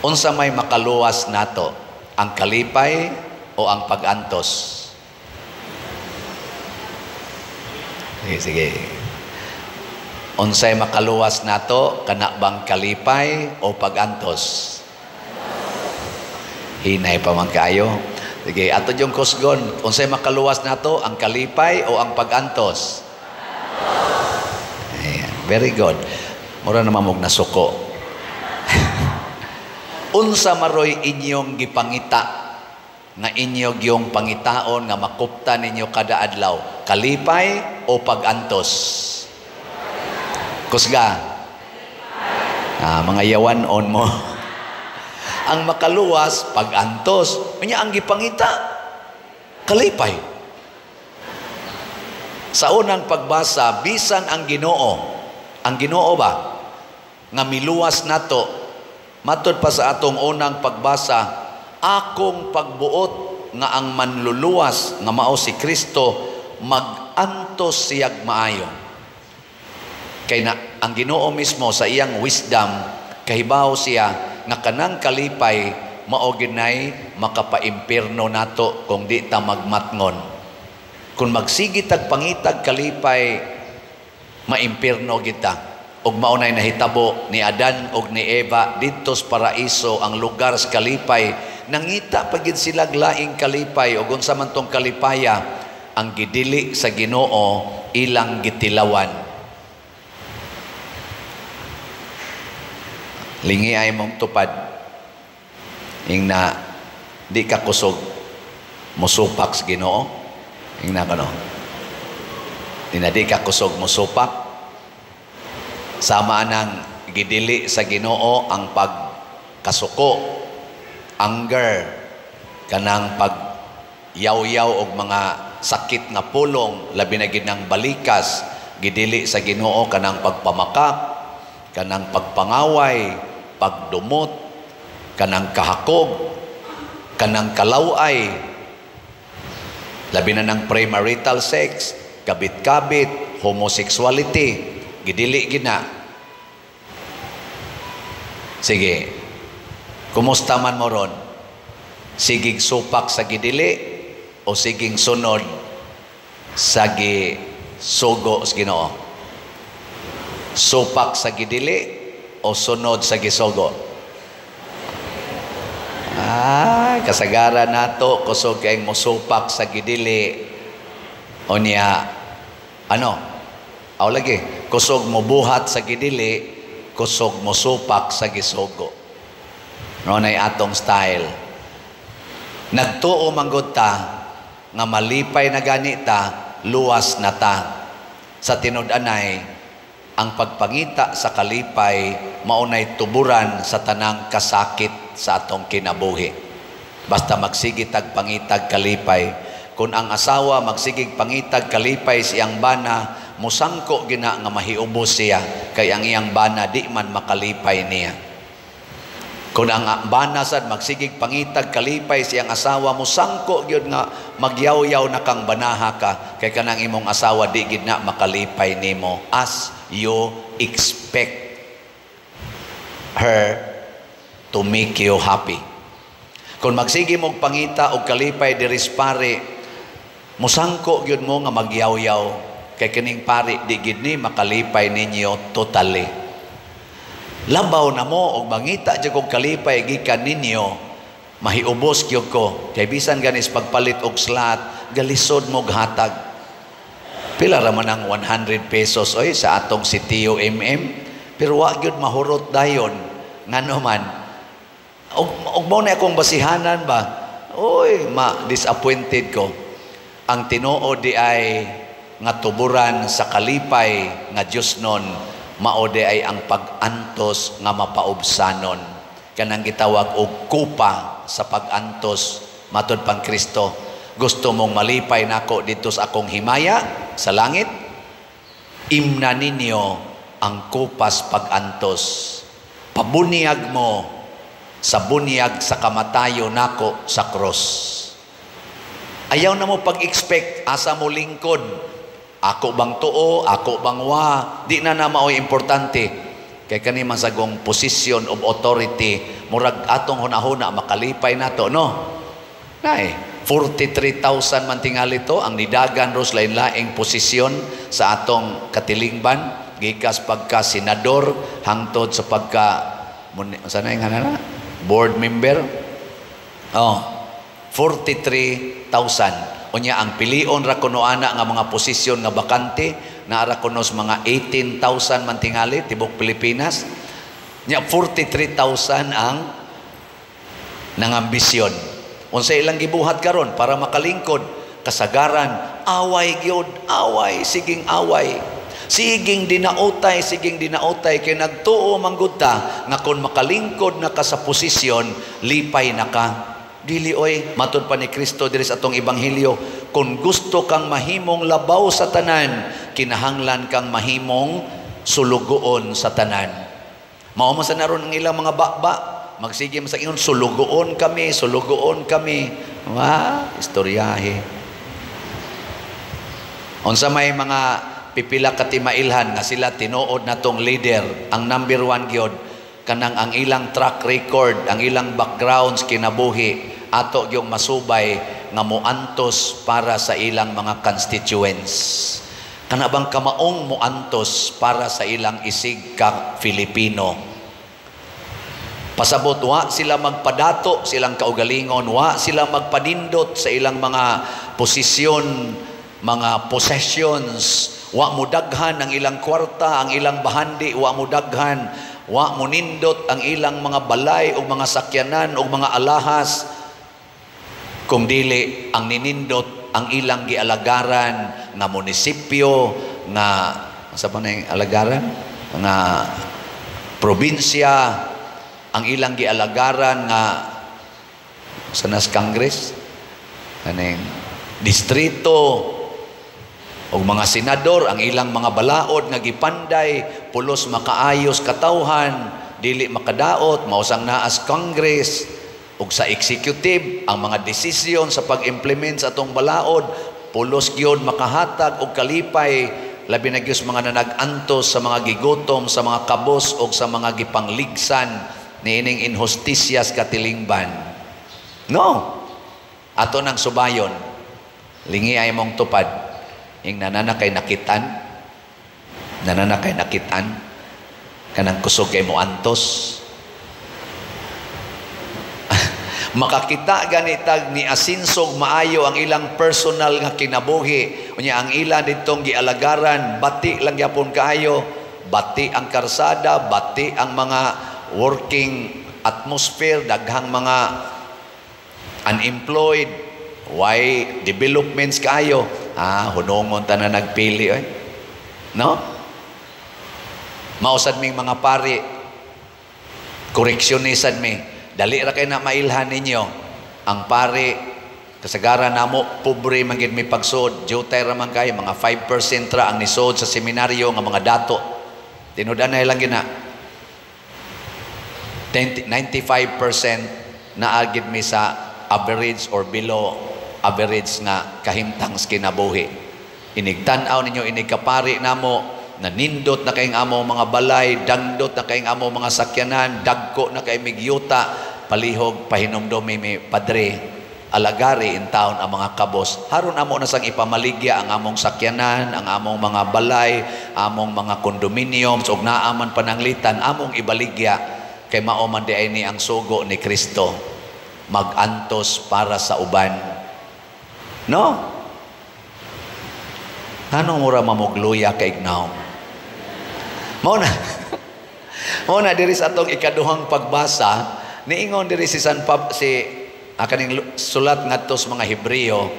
Unsa may makaluwas nato? Ang kalipay o ang pag-antos? Sige, sige. Unsay makaluwas nato, kana bang kalipay o pag-antos? Hinay pa man kaayo. Sige, ato yung kusgon. Unsay makaluwas nato, ang kalipay o ang pag-antos? Ayan, very good. Mura naman mog nasuko. Unsa maroy inyong gipangita nga inyo gyung pangitaon nga makupta ninyo kada adlaw, kalipay o pag-antos? Kusga. Ah, mga yawan on mo. Ang makaluwas, pag-antos. Unya ang gipangita, kalipay. Sa unang pagbasa, bisan ang Ginoo, ang Ginoo ba nga miluwas nato, matod pa sa atong unang pagbasa, akong pagbuot nga ang manluluwas nga mao si Kristo magantos siyag maayo. Kay na, ang Ginoo mismo sa iyang wisdom, kahibaw siya nga kanang kalipay mao ginay makapaimpirno nato kung di ta magmatngon. Kung magsigi tag pangitag kalipay, maimpirno kita. Ug mao nay nahitabo ni Adan ug ni Eva didto sa paraiso, ang lugar sa kalipay. Nangita pa gid sila laing kalipay, ug unsa man tong kalipaya, ang gidili sa Ginoo ilang gitilawan. Lingi ay mong tupad. Ingna di ka kusog musupak sa Ginoo. Ingna kano. Ingna di ka kusog musupak. Sama nang gidili sa Ginoo ang pagkasuko, anger, kanang pag yaw-yaw og mga sakit nga pulong, labi na gid nang balikas, gidili sa Ginoo kanang pagpamakak, kanang pagpangaway, pagdumot, kanang kahakog, kanang kalaway, labi na ng premarital sex, kabit-kabit, homosexuality, gidili gina. Sige, kumusta man mo ron? Sigig supak sa gidili o siging sunod sa gisugo sa Ginoo? Supak sa gidili o sunod sa gisugo? Ah, kasagaran nato kusog kay mosupak sa gidili. O niya, ano? Aw lagi, kusog mo buhat sa gidili, kusog mo supak sa gisugo. No nay atong style. Nagtuo manggod ta nga malipay na gani ta, luwas na ta. Sa tinud-anay, ang pagpangita sa kalipay maunay tuburan sa tanang kasakit sa atong kinabuhi. Basta magsigitag pangitag kalipay. Kung ang asawa magsigig pangitag kalipay siyang bana, musangko gina nga mahiubos siya kay ang iyang bana di man makalipay niya. Kung ang bana sad magsigig pangitag kalipay siyang asawa, musangko gyud nga magyaw-yaw na kang banaha ka kay kanang imong asawa di gid na makalipay nimo as you expect her to make you happy. Kung magsige mong pangita og kalipay diri sa pare, musangko gyud mo nga magyaw-yaw kay kining pare di gid ni makalipay ninyo totally. Labaw na mo og mangita jud kog kalipay gikan ninyo, mahiubos gyud ko kay bisan ganis pagpalit og slot, galisod mo hatag. Pila ra man ang 100 pesos oy sa atong si Tio MM, pero wa gyud mahurot dayon. Ngano man, og mao na akong basihanan ba, oy, ma-disappointed ko. Ang tinuod di ay nga tuburan sa kalipay nga Dios nun, mao di ay ang pag-antos nga mapaubsanon. Kanang gitawag og kupa sa pag-antos matud pang Kristo. Gusto mong malipay nako didto sa akong himaya sa langit? Imna ninyo ang kupas pag-antos. Pabunyag mo sa bunyag sa kamatayo nako sa cross. Ayaw na mo pag-expect asa mo lingkod. Ako bang tuo, ako bang wa, di na na mao'y importante. Kay kani man sagong position of authority, Murag atong hunahuna, makalipay nato, no? Nay, 43,000 man tingali to ang nidagan ros lain-laing posisyon sa atong katilingban, gikas pagka senador hangtod sa pagka sa na yung na board member. Oh, 43,000. Unya ang pilion ra kuno ana nga mga posisyon nga bakante, naara kuno sa mga 18,000 man tingali tibok Pilipinas. Nya 43,000 ang nangambisyon. Unsa ilang gibuhat karon para makalingkod? Kasagaran away gyud, away, siging away. Siging dinautay, siging dinautay kay nagtuo manggud ta nga kon makalingkod na ka sa posisyon, lipay na ka. Dili oy, matud pa ni Kristo diri sa atong ebanghelyo, kung gusto kang mahimong labaw sa tanan, kinahanglan kang mahimong sulugoon sa tanan. Mao man sa naron ang ilang mga bakba, magsige man sa ingon, "Sulugoon kami, sulugoon kami." Wa, istoryahe. Unsa may mga pipila ka timailhan nga sila tinuod natong leader, ang number one gyud kanang ang ilang track record, ang ilang backgrounds kinabuhi, ato gyung masubay nga moantos para sa ilang mga constituents. Kana bang kamaong moantos para sa ilang isig ka Filipino. Pasabot, wa sila magpadato silang kaugalingon, wa sila magpanindot sa ilang mga posisyon, mga possessions, wa mudaghan ang ilang kwarta, ang ilang bahandi, wa mudaghan, wa munindot ang ilang mga balay o mga sakyanan o mga alahas, kung dili ang ninindot ang ilang gialagaran nga munisipyo, nga sa pa na yung alagaran nga probinsya, ang ilang gialagaran nga sa nas Congress, kaning distrito og mga senador, ang ilang mga balaod nga gipanday pulos makaayos katawhan, dili makadaot, mausang naas Congress ug sa executive, ang mga desisyon sa pag-implement sa atong balaod pulos gyud makahatag og kalipay, labi na gyud sa mga nanag-antos, sa mga gigutom, sa mga kabos og sa mga gipangligsan niining inhustisyas katilingban. No, ato nang subayon, lingi ay mong tupad ing nanana kay nakitan, nanana kay nakitan kanang kusog kay mo antos. Makakita ganitag ni asinsog maayo ang ilang personal nga kinabuhi. Unya ang ila ditong gialagaran, bati lang gyapon kaayo, bati ang karsada, bati ang mga working atmosphere, daghang mga unemployed, why developments kaayo. Ah, hunongon ta na nagpili oy. No? Mausad ming mga pari, koreksyonisad mi. Dali ra kay na mailhan ninyo. Ang pari, kasagaran namo pobre man gid mi pagsuod, jutay ra man kay mga 5% ra ang nisod sa seminaryo nga mga dato. Tinud-an na lang gina. 95% naa gid mi sa average or below average nga kahimtang sa kinabuhi. Inigtan-aw ninyo inig kapari namo, nanindot na kayong amo mga balay, dangdot na kayong amo mga sakyanan, dagko na kay migyuta, palihog pahinumdumi mi, "Padre, alagari in town ang mga kabos." Haron amo na sang ipamaligya ang among sakyanan, ang among mga balay, among mga condominiums, ug naaman pananglitan, among ibaligya, kay mao man di ay ni ang sugo ni Kristo, magantos para sa uban. No? Ano mura mamugluya kay ignaw? Mao na diri sa atong ikaduhang pagbasa, niingon diri si San Pab si kaning sulat ngadto sa mga Hebreo,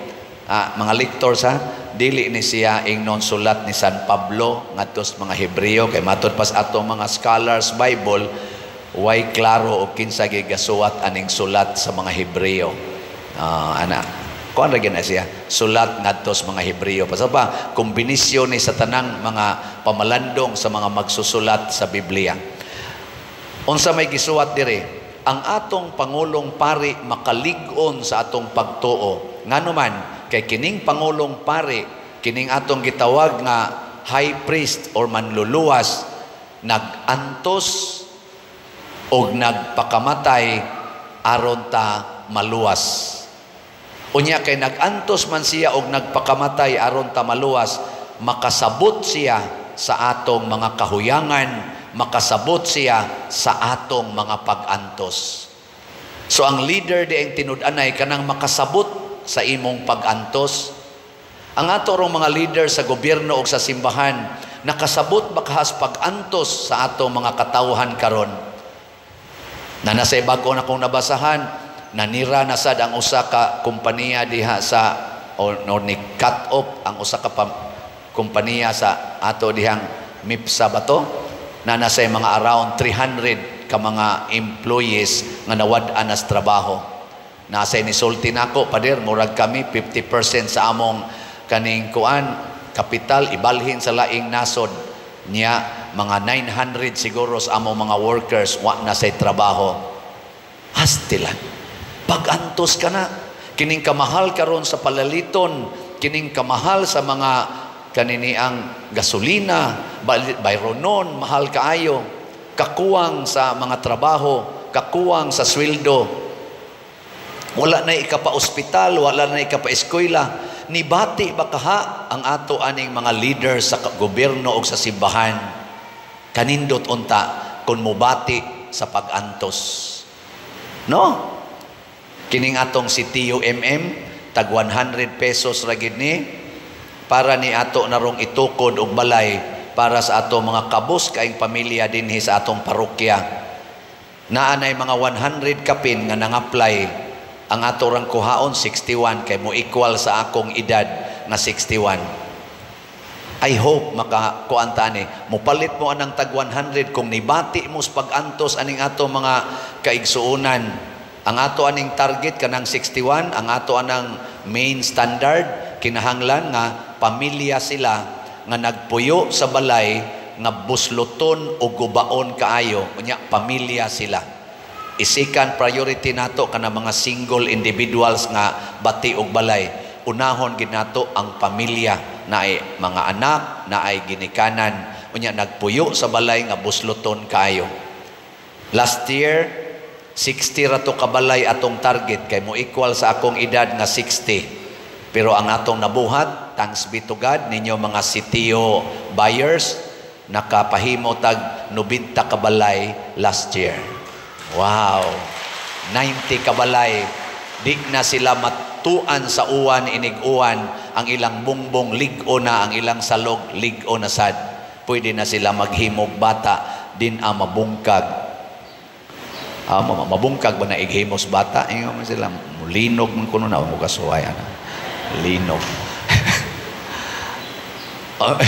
mga lectors ha, dili ni siya ingnon sulat ni San Pablo ngadto sa mga Hebreo kay matud pas atong mga scholars Bible, way klaro og kinsa gigasuwat aning sulat sa mga Hebreo. Ana kuan ra gyud na siya, sulat ngadto sa mga Hebreo. Basta pa kombinasyon ni sa tanang mga pamalandong sa mga magsusulat sa Biblia. Unsa may gisuwat diri? Ang atong pangulong pari makalig-on sa atong pagtuo. Ngano man kay kining pangulong pari, kining atong gitawag nga high priest or manluluwas, nagantos Og nagpakamatay aron ta maluwas. Unya kay nag-antos man siya og nagpakamatay aron ta maluwas, makasabot siya sa atong mga kahuyangan, makasabot siya sa atong mga pag-antos. So ang leader diay tinud-anay kanang makasabot sa imong pag-antos. Ang ato rong mga leader sa gobyerno o sa simbahan, nakasabot ba kahas pag-antos sa atong mga katawhan karon? Na nasa bago na kong nabasahan, nanira na sad ang usa ka kompanya diha sa or ni cut off ang usa ka kompanya sa ato dihang MIPSA ba to, na nasa mga around 300 ka mga employees nga nawad-an nas trabaho. Nasa nisulti nako, "Pader, murag kami 50% sa among kaning kuan kapital ibalhin sa laing nasod." Niya mga 900 siguro sa among mga workers wa na say trabaho. Hastilan. Pag-antos ka na. Kining kamahal karon sa palaliton, kining kamahal sa mga kaniniang gasolina, bayronon, mahal kaayo. Kakuwang sa mga trabaho, kakuwang sa sweldo. Wala na ikapa-ospital, wala na ikapa-eskwela. Nibati ba kaha ang ato aning mga leader sa gobyerno o sa simbahan? Kanindot unta kung mubati sa pag-antos. No? Kining atong si TUMM, tag 100 pesos ra gid ni para ni ato narong itukod og balay para sa ato mga kabus kaing pamilya dinhi sa atong parokya. Naa nay mga 100 kapin nga nang-apply. Ang ato rang kuhaon 61 kay mo equal sa akong edad nga 61. I hope makakuan ta ani. Mupalit mo anang tag 100 kung nibati mo sa pag-antos aning ato mga kaigsuonan. Ang ato aning target kanang 61, ang ato anang main standard kinahanglan nga pamilya sila nga nagpuyo sa balay nga busloton o gubaon kaayo, unya pamilya sila. I-second priority nato kana mga single individuals nga bati og balay. Unahon gid nato ang pamilya na ay mga anak, na ay ginikanan, unya nagpuyo sa balay nga busloton kaayo. Last year 60 ra to kabalay atong target kay mo equal sa akong edad nga 60. Pero ang atong nabuhat, thanks be to God, ninyo mga sitio buyers, nakapahimo tag 90 kabalay last year. Wow! 90 kabalay. Di na sila matuan sa uwan, inig-uwan, ang ilang bungbong lig-o na, ang ilang salog lig-o na sad. Pwede na sila maghimog bata, din ang mabungkag. Ah, mabungkag ba na ighimos bata? Ingon man sila, mulinog man kuno na, mo kasuway, ana. Linog. Oh.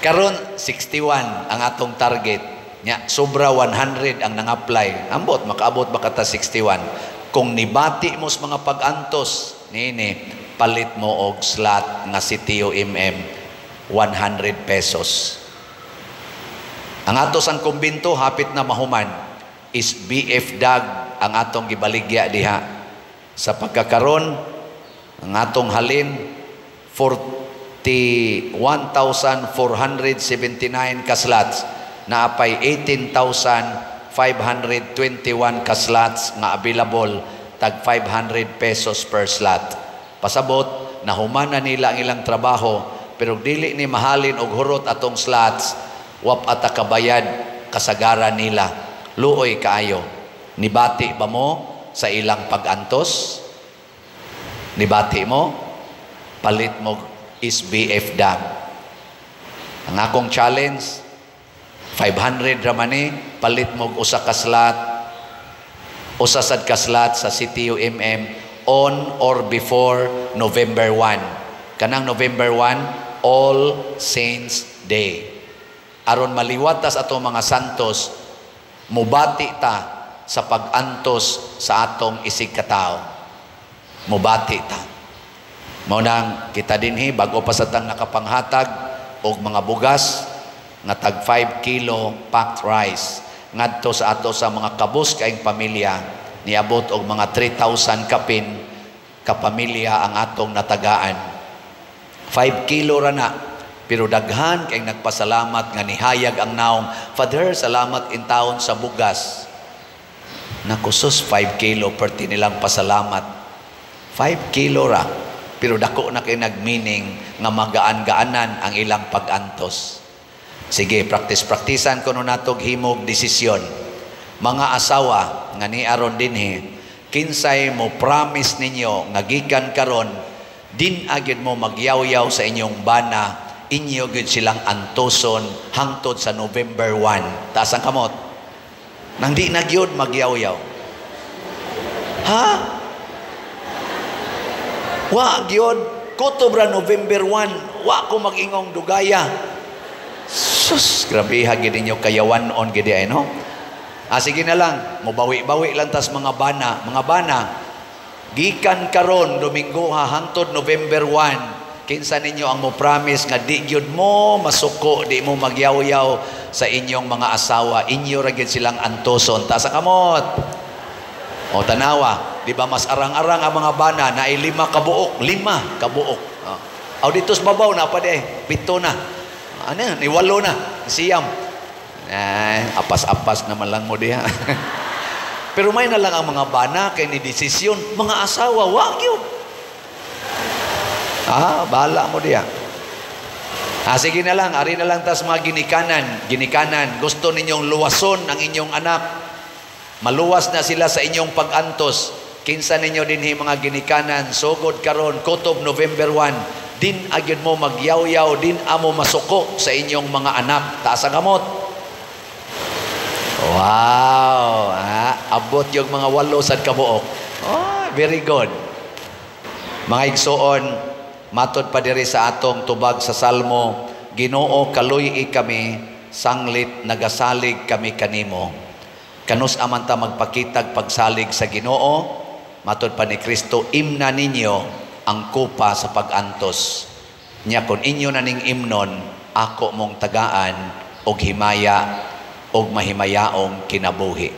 Karon 61 ang atong target. Nya sobra 100 ang nang-apply. Ambot makaabot ba kata 61? Kung nibati mo sa mga pag-antos niini, palit mo og slot nga si TUMM 100 pesos. Ang ato sang kumbinto hapit na mahuman is BF Dag ang atong gibaligya diha. Sa pagkakaron ang atong halin 41,479 ka slots, naapay 18,521 ka slots nga available, tag 500 pesos per slot. Pasabot nahuman na nila ang ilang trabaho, pero dili ni mahalin og hurot atong slots, wap ata kabayad kasagaran nila. Luoy kaayo. Nibati ba mo sa ilang pag-antos? Nibati mo? Palit mo is BF Dam. Ang akong challenge, 500 ra man ni, palit mo og usa ka slot, usa sad ka slot sa CTUMM on or before November 1. Kanang November 1, All Saints Day. Aron maliwatas ato mga santos, mubati ta sa pag-antos sa atong isig katao. Mubati ta. Mao nang kita dinhi bago pa sa tang nakapanghatag og mga bugas nga tag 5 kilo packed rice ngadto sa ato sa mga kabus kaing pamilya, niabot og mga 3,000 kapin kapamilya ang atong natagaan. 5 kilo ra na. Pero daghan kay nagpasalamat nga nihayag ang naong, "Father, salamat in taon sa bugas." Naku sus, 5 kilo perti nilang pasalamat. 5 kilo ra. Pero dako na kay nag-meaning nga magaan-gaanan ang ilang pag-antos. Sige, practice-practicean kuno natog himog desisyon. Mga asawa nga ni aron dinhi, kinsay mo promise ninyo nga gikan karon din agid mo magyawyaw sa inyong bana, inyo gyud silang antoson hangtod sa November 1? Taas ang kamot. Nang di na gyud magyawyaw. Ha? Wa gyud kutob ra November 1, wa ko mag-ingong dugaya. Sus, grabe ha gid ninyo kayawan on gid ay, no? Ah, sige na lang, mubawi-bawi lang tas mga bana, mga bana. Gikan karon Domingo ha hangtod November 1, kinsa ninyo ang mo promise nga di gyud mo masuko, di mo magyawyaw sa inyong mga asawa, inyo ra gyud silang antoson? Taas ang kamot. O tanawa, di ba mas arang-arang ang mga bana na ay 5 kabuok, 5 kabuok. Oh. Aw dito sa babaw na pa di, 7 na. Ano, ni 8 na, 9. Eh, apas-apas naman lang mo diha. Pero may na lang ang mga bana kay ni desisyon, mga asawa, wa gyud. Ah, bahala mo diha. Ah, sige na lang, ari na lang tas mga ginikanan, ginikanan, gusto ninyong luwason ang inyong anak. Maluwas na sila sa inyong pag-antos. Kinsa ninyo dinhi mga ginikanan, sugod karon kutob November 1, din agyud mo magyawyaw, din amo masuko sa inyong mga anak? Taas ang kamot. Wow, ah, abot yung mga 8 sad kabuok. Oh, very good. Mga igsuon, matod pa diri sa atong tubag sa Salmo, "Ginoo, kaluy-i kami sanglit nagasalig kami kanimo." Kanus aman ta magpakitag pagsalig sa Ginoo? Matod pa ni Kristo, "Imna ninyo ang kupa sa pag-antos." Nya kon inyo na ning imnon, ako mong tagaan og himaya og mahimayaong kinabuhi.